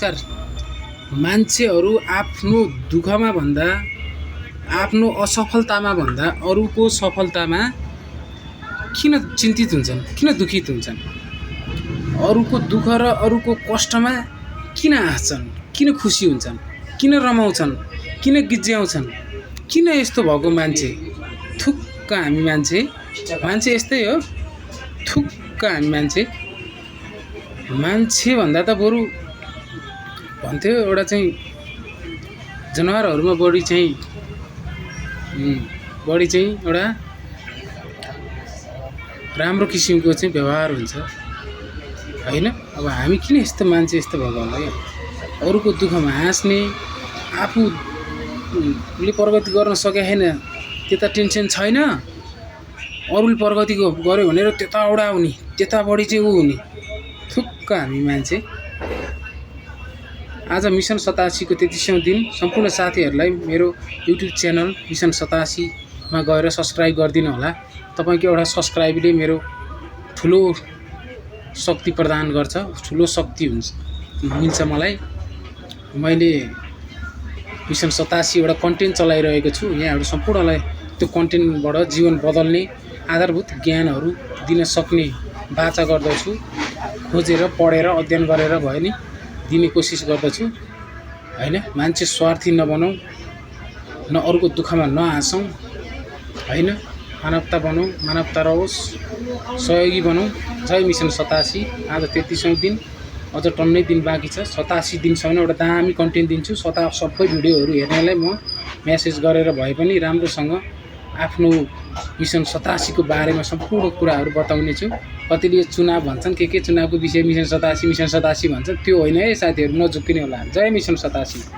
नमस्कार। मान्छेहरू आफ्नो दुःखमा भन्दा आफ्नो असफलतामा भन्दा अरूको सफलतामा किन चिन्तित हुन्छन्, किन दुखित हुन्छन्? अरूको दुःख र अरूको कष्टमा किन हाँस्छन्, किन खुसी हुन्छन्, किन रमाउँछन्, किन गिज्याउँछन्? किन यस्तो भएको मान्छे? थुक्क हामी मान्छे यस्तै हो। थुक्क हामी मान्छे भन्दा त बरु भन्थ्यो एउटा चाहिँ जनावरहरूमा बढी चाहिँ एउटा राम्रो किसिमको चाहिँ व्यवहार हुन्छ हैन। अब हामी किन यस्तो मान्छे यस्तो भएको होला क्या? अरूको दुःखमा हाँस्ने, आफूले प्रगति गर्न सके छैन त्यता टेन्सन छैन, अरूले प्रगति गर्यो भनेर त्यता उडाउने, त्यता बढी चाहिँ ऊ हुने। थुक्क हामी मान्छे। आज मिसन 87 को 33औं दिन सम्पूर्ण साथीहरूलाई मेरो युट्युब च्यानल मिसन 87 मा गएर सब्स्क्राइब गरिदिनु होला। तपाईको एउटा सब्स्क्राइबले मेरो ठुलो शक्ति प्रदान गर्छ, ठुलो शक्ति मिल्छ मलाई। मैले मिसन 87 एउटा कन्टेन्ट चलाइरहेको छु। यहाँहरु सम्पूर्णलाई त्यो कन्टेन्टबाट जीवन बदल्ने आधारभूत ज्ञानहरू दिन सक्ने बाचा गर्दछु। खोजेर पढेर अध्ययन गरेर भए नि दिने कोसिस गर्दछु हैन। मान्छे स्वार्थी नबनौं, न अरूको दुःखमा नहाँसौं हैन। मानवता बनौं, मानवता रहोस्, सहयोगी बनौं। जय मिसन 87। आज 33औं दिन, अझ टन्नै दिन बाँकी छ। 87 दिनसम्म एउटा दामी कन्टेन्ट दिन्छु। सबै भिडियोहरू हेर्नेलाई म मेसेज गरेर भए पनि राम्रोसँग आफ्नो मिसन 87 को बारेमा सम्पूर्ण कुराहरू बताउने छु। कतिले चुनाव भन्छन्, के चुनावको विषय मिसन 87 भन्छन्, त्यो होइन है साथीहरू, नझुक्किने होला। जय मिसन 87।